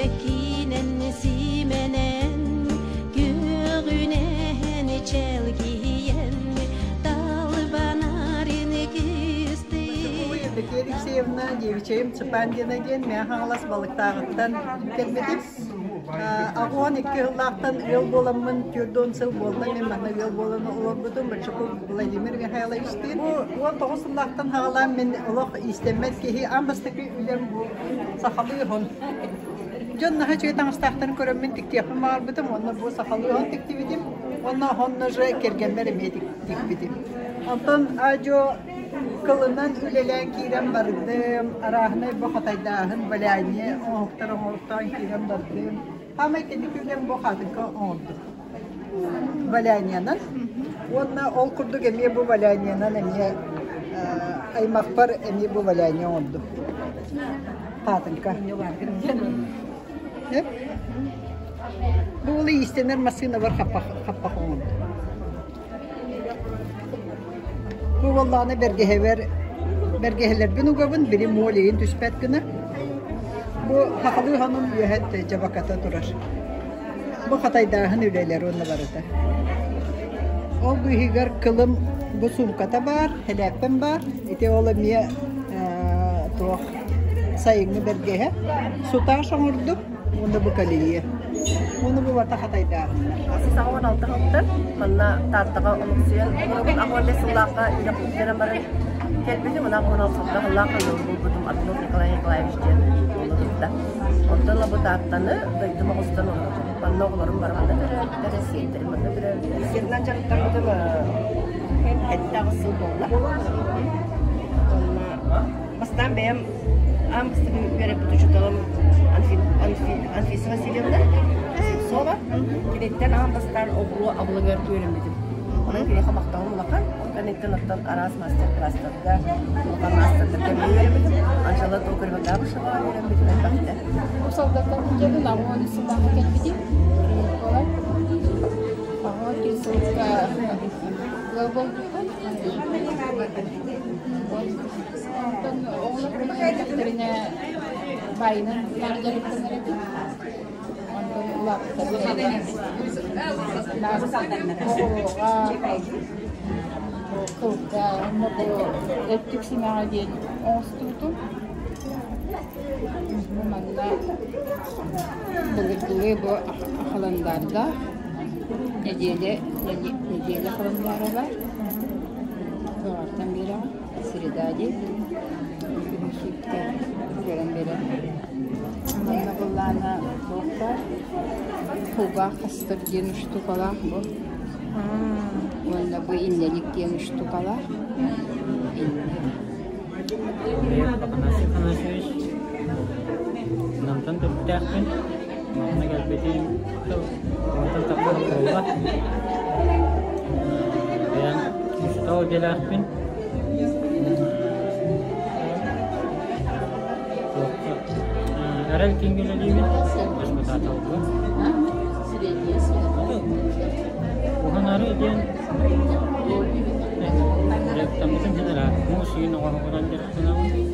Сибэккинэн симэнэн, күөҕүнэн чэлгийэн, талбанарын кыстыы. Евдокия Алексеевна Девичьим Цыпандина диэн Мэҥэ Хаҥалас Балыктааҕыттан кэлбитим. 82 сыллаахтан ыал буоламмын 40 сыл буолла мин манна ыал буолан олорбутум Большаков Владимир Михайловичтыын. Бу 19 сыллаахтан саҕалаан мин олох иистэммэт киһи аан бастакы үлэм бу сахалыы оһон. Дьон наһаа үчүгэй таҥастаахтарын көрөммүн тиктиэхпин баҕарбытым уонна бу сахалыы оһон тиктибитим уонна оһонно же кэргэммэр эмиэ тикпитим. Онтон аа-дьуо кылынан үлэлээн киирэн бардым, арааһынай бу хатайдааһын, валяние оҥоһуктар оҥортоон киирэн бардым. Хаамай кэнники үлэм бу хаатыҥка оҥордум. Валяниянан. Уонна ол курдук эмиэ бу валяниянан эмиэ аймахпар эмиэ бу валяние оҥордум. Хаатыҥка. Бу уолу иистэнэр массыынабар хаппах оҥордум. Бу буоллаҕына бэргэһэбэр бэргэһэлэрбин угабын, били муолейын түспэт гына. Бу хахалыы хонум үөһэ дьабаката турар. Бу хатайдааһын үлэлэр уонна барыта. Ол быыһыгар кылым бу суумката баар, хэлээппэм баар. Ити ол эмиэ туох сайыҥҥы бэргэһэ. Сутааш оҥордум. Уонна бу кэлиийэ. Уонна бу барыта хатайдааҕыннар. 86 сылтан манна Тааттаҕа олохсуйан олоробун. 85 сыллаахха үлэ бүтэрэн баран кэлбитим. Ына 16 сыллаахха ыал буолбутум Аргунов Николай Николаевич диэн уолу кытта. Онтон ыла бу Тааттаны дойдум оҕустан олордум. Манна оҕолорум бары манна төрөөбүттэрэ, сиэннэрим манна төрөөбүттэрэ. Сиринэн дьарыктаммытым 7-8 сыл буолла. Онно Бастаан бэйэм аан бастакы үөрэппит учууталым Анфиса Васильевна Слепцова. Киниттэн аан бастаан оҕуруо абылыгар үөрэммитим. Онон киниэхэ махталым улахан. Ол кэнниттэн оттон араас мастер-класстарга, улахан маастардарга эмиэ үөрэммитим. Анжела Токарева Габышеваҕа үөрэммитим элбэхтэ. Бу солдаттан дьэбин аҕуон сыллааҕы кэлбитим. Буолар. Аҕа сылга ыал буолбуппут. Онтон оҕолор үөрэхтэринэ баайынан наар дьарыктанар этим. Онтон улааппыттарга оҕуруоҕа, кылга уонна бу өттүк симэҕэ диэн оҥостубутум. Бу манна былыргылыы бу халандаардаах нэдиэлэ нэдиэлэ халандаара баар. Баҕартан биэрэҕин. Среда дии көрөн биэрэр. Манна былаана туох баар? Кулгаах хастар диэн штукалаах бу. Уонна бу иннэлик диэн штукалаах. Иннэ. Афанасий Афанасьевич Намтан төрүттээхпин. Манна кэлбитим онтон тахсан буолла. Бэйэм учуутал идэлээхпин. Эрэл киҥҥэ үлэлиибин, баспытааталга. Уһанары диэн дьарыктаммытым иһин ыраатым. Муус иин оҥоһугунан дьарыктанабын.